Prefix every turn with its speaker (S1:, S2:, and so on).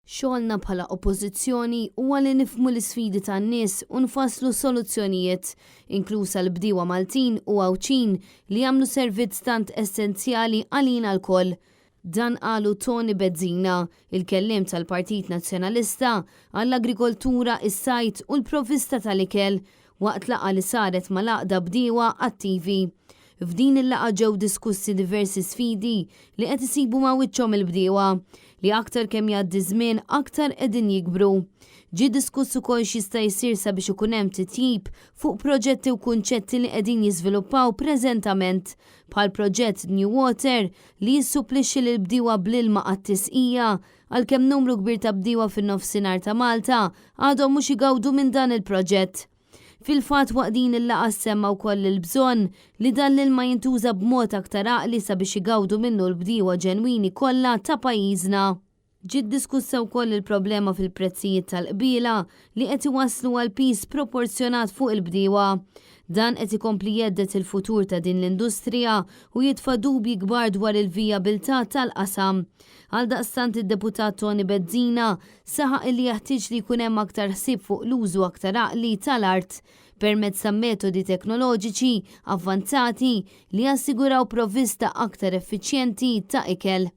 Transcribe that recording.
S1: Xogħolna bħala Oppożizzjoni huwa li nifhmu l-isfidi tan-nies u nfasslu soluzzjonijiet, inkluż għall-bdiewa Maltin u Għawdxin li jagħmlu servizz tant essenzjali għalina lkoll. Dan qalu Toni Bezzina, il-kelliem tal-Partit Nazzjonalista għall-Agrikoltura, is-Sajd u l-Provvista tal-Ikel, waqt laqgħa li saret mal-Għaqda Bdiewa Attivi. F'din il-laqgħa ġew diskussi diversi sfidi li qed isibu ma' wiċċhom il-bdiewa, li aktar kemm jgħaddi żmien aktar qegħdin jikbru. Ġie diskuss ukoll x'jista' jsir sabiex ikun hemm titjib fuq proġetti u kunċetti li qegħdin jiżviluppaw preżentament, bħall-proġett New Water li jissupplixxi lill-bdiewa bl-ilma għat-tisqija, għalkemm numru kbir ta' bdiewa fin-Nofsinhar ta' Malta għadhom mhux igawdu minn dan il-proġett. Fil-fatt waqt din il-laqgħa ssemma wkoll il-bżonn li dan l-ilma jintuża b'mod aktar għaqli sabiex igawdu minnu l-bdiewa ġenwini kollha ta' pajjiżna. Ġiet diskussa wkoll il-problema fil-prezzijiet tal-qbiela li qed iwasslu għal piż sproporzjonat fuq il-bdiewa. Dan qed ikompli jhedded il-futur ta' din l-industrija u jitfa' dubji kbar dwar il-vijabilità tal-qasam. Għaldaqstant id-Deputat Toni Bezzina Saħaq illi jeħtieġ li jkun hemm aktar ħsieb fuq l-użu aktar għaqli tal-art permezz ta' metodi teknoloġiċi avvanzati li jassiguraw provvista aktar effiċjenti ta' ikel.